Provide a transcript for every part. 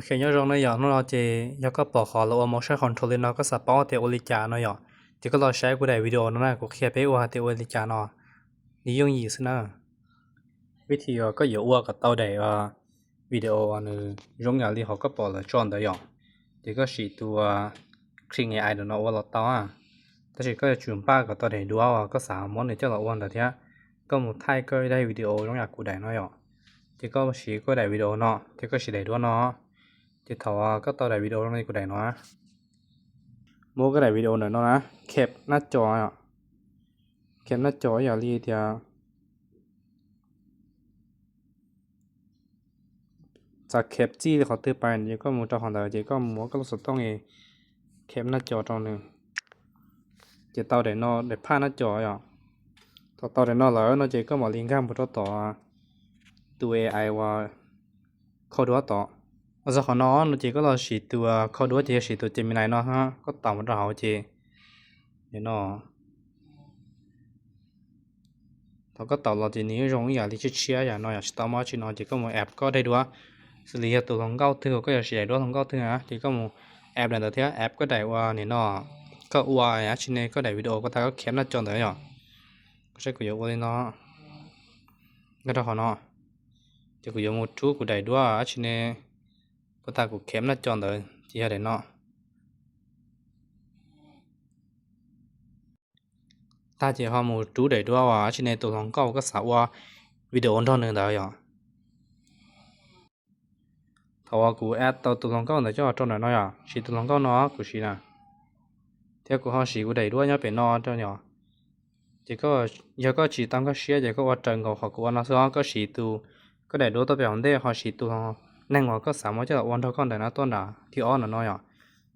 Ok, nyob zoo na yom, hnub no ces yog koj pom qhov lawv ua motion control li no koj xav paub tias ua li cas no yom, ces koj los saib kuv daim video no na, kuv qhia peb ua tias ua li cas no, nws yooj yim xwb na. Vib thi uas koj yuav ua kom tau daim video uas nws zoo yam li qhov koj pom lawv tso ntawd yom, ces koj siv tus Kling A I ntawm no ua los tau. Tab sis koj yuav tsum npaj kom tau daim duab uas koj xav muab nws coj los ua ntawd thiab. Koj mus thaij koj ib daim video zoo yam kuv daim no yom, ces koj siv koj daim video no thiab koj siv daim duab no, ces thaum koj tau daim video zoo li kuv daim no, muab koj daim video ntawm no na, khep nab co, khep nab co ib yam li tias txav khep txij li qhov twg pais ces koj mus rau qhov ntawd ces koj mus muab koj lub xov tooj khep nab co rau nws, ces tau daim no, daim phaj nab co yom. Thaum tau daim no lawm no ces koj mam li nkag mus rau tom tus A I uas khaub duab tod. Txog qhov no no ces koj los siv tus khaub duab ces yog siv tus Gemini no, koj taus mus rau hauv ces no, thaum koj taus los ces nws yeej zoo ib yam li tshiab tshiab yam no yom, tsis tau mob tsi no ces koj mus app koj daim duab, xws li yog tus hluas nkauj twg uas koj yuav siv daim duab hluas nkauj twg na ces koj mus app daim ntawd thiab app koj daim ua nim no, koj ua dab tsi ne koj daim video puas tag koj khep nab co ntawd yom. Koj saib kuv yuav ua li no, nkag rau qhov no, ces kuv yuav mus rub kuv daim duab dab tsi ne puas tag kuv khep nab co ntawd ces yog daim no. Tag ces ho mus rub daim duab uas dab tsi ne tus hluas nkauj koj xav ua video nrog nws ntawd yom. Thaum uas kuv add tau tus hluas nkauj ntawd coj rau ntawm no yom, siv tus hluas nkauj no kuv siv na, thiab kuv ho siv kuv daim duab nyob pem no rau yom. Ces yog koj tsis tau nkag siab ces koj ua raws nkaus qhov kuv ua no xwb, koj siv tus, koj daim duab tuaj pem hauv ntej ho siv tus neeg uas koj xav muab coj los ua nrog koj ntawm no tuaj nram thib ob ntawm no yom.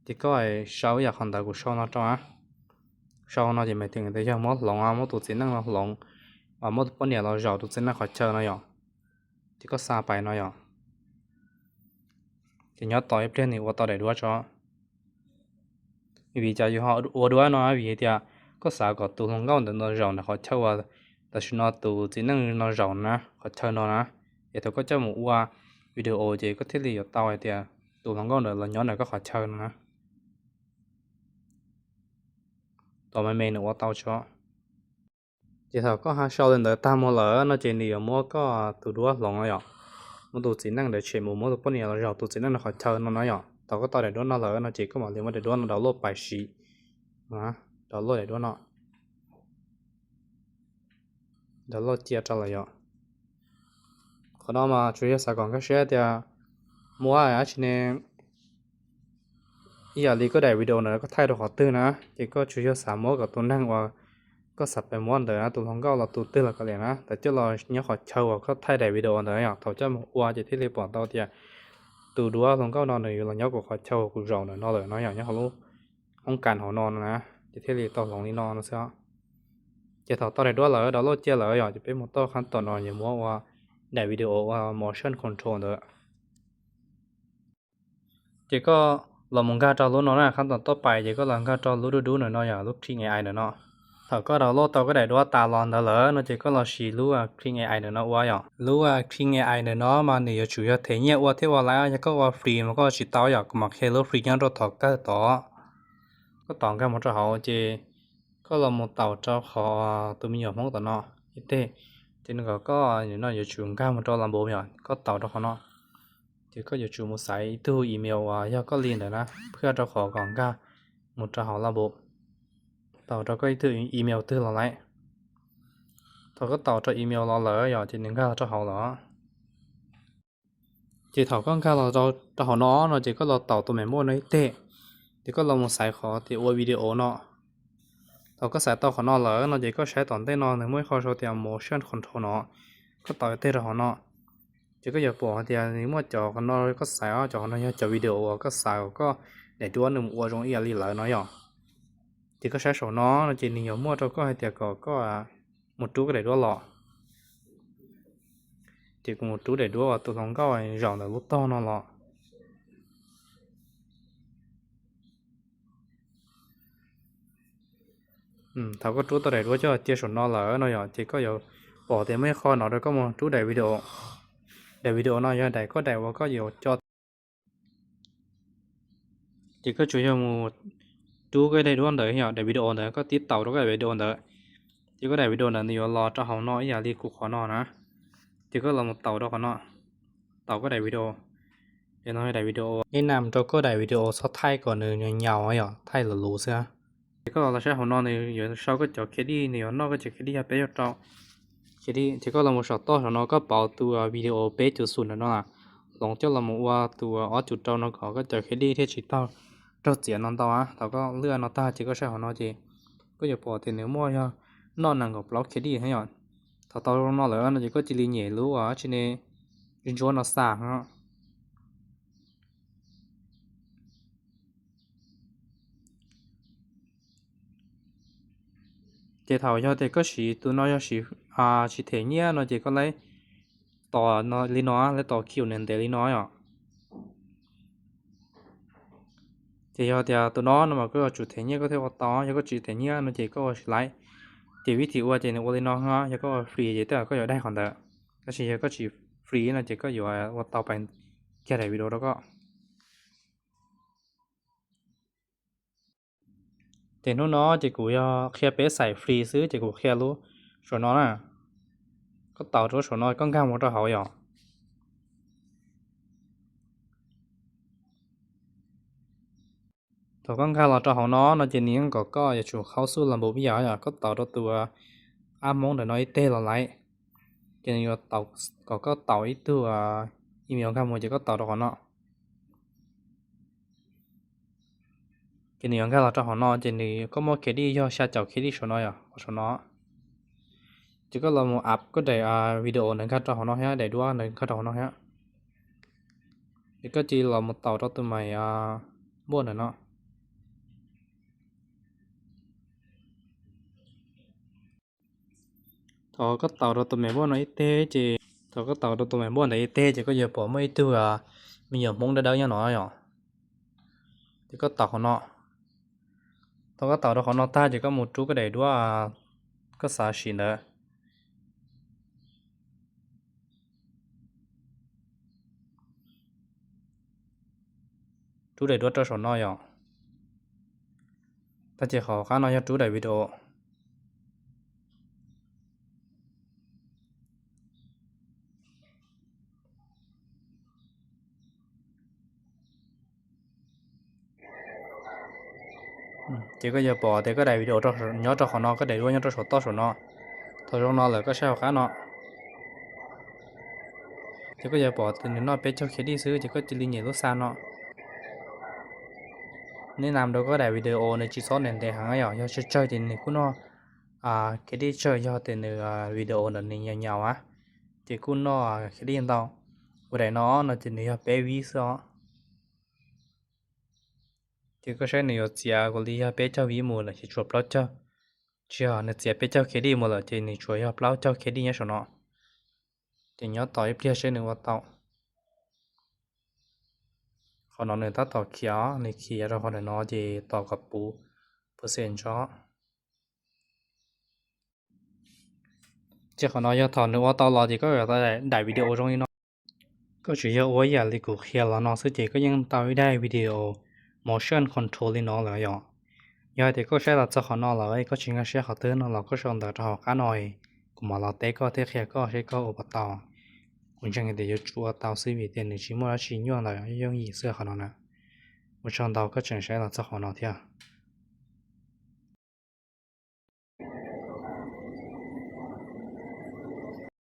Ces koj sau ib yam qhov ntawd kuv sau no rau na. Sau no ces mas tias yog muab hloov, muab tus txiv neej no hloov, muab tus poj niam los zaum tus txiv neej qhov chaw no yom. Ces koj xa pais no yom. Ces nyob tos ib pliag nws ua tau daim duab tso. Vim cas yus ho ua duab no vim tias koj xav kom tus hluas nkauj ntawd no zaum ntawm qhov chaw uas tam sim no tus txiv neej no zaum na, qhov chaw no na. Es thaum koj coj mus ua video ces koj thiaj li yuav tau hais tias tus hluas nkauj ntawd los nyob ntawm koj qhov chaw no na. Tos me me nws ua tau tso. Ces thaum koj ha sau li ntawd tag mus lawm no ces nws yuav muab koj tus duab hloov no yom. Muab tus txiv neej ntawd tshem mus muab tus poj niam los zaum tus txiv neej no qhov chaw no na yom. Thaum koj tau daim duab no lawm no ces koj mam li muab daim duab no download pais siv. Download daim duab no, download cia rau lawm yom. Qhov no mas tsuas yog xav kom nkag siab tias muab dab tsi ne, ib yam li koj daim video ntawd koj thaij rau qhov twg na, ces koj tsuas yog xav muab kom tus neeg uas koj xav pem muab ntawd na, tus hluas nkauj los tus twg los kav liam na, tawm coj los nyob qhov chaw uas koj thaij daim video ntawd yom. Thaum coj mus ua ces thiaj li pom tau tias tus duab hluas nkauj no nws yuav los nyob kuv qhov chaw uas kuv zaum ntawm no lawm no yom, nyob hauv lub hoob kas hauv no no na, ces thiaj li tau hloov li no no xwb. Ces thaum tau daim duab lawm, download cia lawm yom, ces peb mus tau qhab tom no yuav muab ua daim video ua motion control ntawd. Ces koj los mus nkag rau lub no na, qhab tom tuaj pais ces koj los nkag rau lub dub dub ntawm no yom, lub Kling A I ntawm no. Thaum koj download tau koj daim duab tas los ntawd lawm no ces koj los siv lub Kling A I ntawm no ua yom. Lub Kling A I ntawm no mas nws yuav tsum yog them nyiaj ua thiab ua laiv, yog koj ua free mas koj tsis tau yom, kuv mam qhia lub free nyob rau tom kawg tod. Koj taus nkag mus rau hauv ces koj los mus taus rau qhov tus me nyuam Hmoob tom no ib teg, ces nws kom koj no yuav tsum nkag mus rau la npaum yom, koj taus rau qhov no. Ces koj yuav tsum mus xaiv ib tug email uas yog koj li ntawd na, phwaj rau qhov kom nkag mus rau hauv la npaum. Taus rau koj ib tug email twg los laiv. Thaum koj taus rau email los lawm yom, ces nws nkag los rau hauv lawm. Ces thaum koj nkag los rau hauv no no ces koj los taus tus me nyuam no ib teg, ces koj los mus xaiv qhov tias ua video no. Thaum koj xaiv tau qhov no lawm no ces koj saib tom ntej no nws muaj ib qho sau tias motion control no, koj taus ib teg rau qhov no. Ces koj yuav pom hais tias nws muaj cov qhov no koj xaiv, cov qhov no yog cov video uas koj xav kom koj daim duab nws mus ua zoo ib yam li lawv no yom. Ces koj saib saum no no ces nws yuav muaj rau koj hais tias kom koj mus rub koj daim duab los. Ces kuv mus rub daim duab uas tus hluas nkauj zaum ntawm lub tog no los. Thaum koj rub tau daim duab coj cia saum no lawm no yom, ces koj yuav pom tias muaj ib qho no rau koj mus rub daim video. Daim video no yog daim koj daim uas koj yuav coj Ces koj tsuas yog mus rub koj daim duab ntawd, yog daim video ntawd, koj tib taus rau koj daim video ntawd, ces koj daim video ntawd nws yuav los rau hauv no ib yam li kuv qhov no na. Ces koj los mus taus rau qhov no, taus koj daim video. Ces no daim video, nej nam rau koj daim video txhob thaij kom nws nyaus nyaus yom, thaij lus lus xwb. Ces koj los saib hauv no nws yuav sau koj cov khej dij, nws yuav noj koj cov khej dij yog peb caug rau khej dij. Ces koj los mus saum toj saum no koj pauv tus video peb caug xus ntawm no, hloov coj los mus ua tus ob caug rau no kom koj cov khej dij thiaj tsis tau raug txiav no ntau. Thaum koj lwaj no tag ces koj saib hauv no ces koj yuav pom tias nws muaj yog noj nees nkaum plaub khej dij thiab yom. Thaum tau zoo no lawm no ces koj cia li nyem lub ua tsi ne, ntsuab no xa no. Ces thaum yog tias koj siv tus no yog siv, siv them nyiaj no ces koj laib tos li no, laib tos kiu ntev ntev li no yom. Ces yog tias tus no no mas koj yuav tsum them nyiaj koj thiaj ua tau, yog koj tsis them nyiaj no ces koj ua tsis laib. Ces vib thim ua ces nws ua li no, yog koj ua free ces tej zaum koj yuav daig qhov ntawd, tab sis yog koj tsis free no ces koj yuav ua tau pais kiag daim video rau koj. Ces hnub no ces kuv yog qhia peb xaiv free xwb ces kuv qhia lub saum no na. Koj taus rau lub saum no koj nkag mus rau hauv yom. Thaum koj nkag los rau hauv no no ces nws yeej kom koj yuav tsum khaub xuj los npaum ib yam yom, koj taus rau tus ab hmoob ntawm no ib teg los laiv. Ces nws yuav kom koj taus ib tug email nkag mus ces koj taus rau qhov no. Ces nws yuav nkag los rau hauv no ces nws koj muaj khej dij yog xya caum khej dij saum no yom, qhov saum no. Ces koj los mus ap koj daim video ntawd nkag rau hauv no thiab, daim duab ntawd nkag rau hauv no thiab. Ces koj cia li los mus taus rau tus mais npuaj ntawm no. Thaum koj taus rau tus mais npuaj no ib teg ces, thaum koj taus rau tus mais npuaj ntawd ib teg ces koj yuav pom muaj ib tug me nyuam hmoob dawb dawb nyob no yom. Ces koj taus qhov no. Thaum koj taus rau qhov no tag ces koj mus rub koj daim duab koj xav siv ntawd. Rub daim duab rau saum no yom. Tag ces qhov qab no yog rub daim video. Ces koj yuav pom tias koj daim video nyob rau qhov no, koj daim duab nyob rau saum toj saum no. Thaum zoo no lawm koj saib hauv qab no. Ces koj yuav pom tias nws noj peb caug khej dij xwb ces koj cia li nyem lub xa no. Nej nam rau koj daim video nws tsis txhob ntev ntev heev yom, yog tsawg tsawg ces nws kuj noj khej dij tsawg, yog tias nws video ntawd nws nyaus nyaus a ces kuj noj khej dij ntau. Ua daim no no ces nws yog peb vib xwb os. Ces koj saib nws yuav txiav kom li yog peb caug vib mus lawm ces tshuav plaub caug. Tsis yog, nws txiav peb caug khej dij mus lawm ces nws tsuas yog plaub caug khej dij nyob saum no. Ces nyob tos ib pliag seb nws ua tau. Qhov no nws tab tom khiav, nws khiav rau qhov ntawm no ces tos kom puv percent tso. Ces qhov no yog thaum nws ua tau los ces koj yuav tau daim video zoo li no. Koj tsuas yog ua ib yam li kuv qhia los no xwb ces koj yeej tau ib daim video motion control li no lawm yom. Yog hais tias koj saib los txog qhov no lawm koj tsis nkag siab qhov twg no los koj sau ntawv rau hauv qab no, kuv mam los teb koj thiab qhia koj seb koj ua puas tau. Kuv ntseeg tias yuav tsum ua tau xwb vim tias nws tsis muaj dab tsi nyuaj ntawm yooj yim xwb qhov no na. Ua tsaug ntau koj tseem saib los txog qhov no thiab.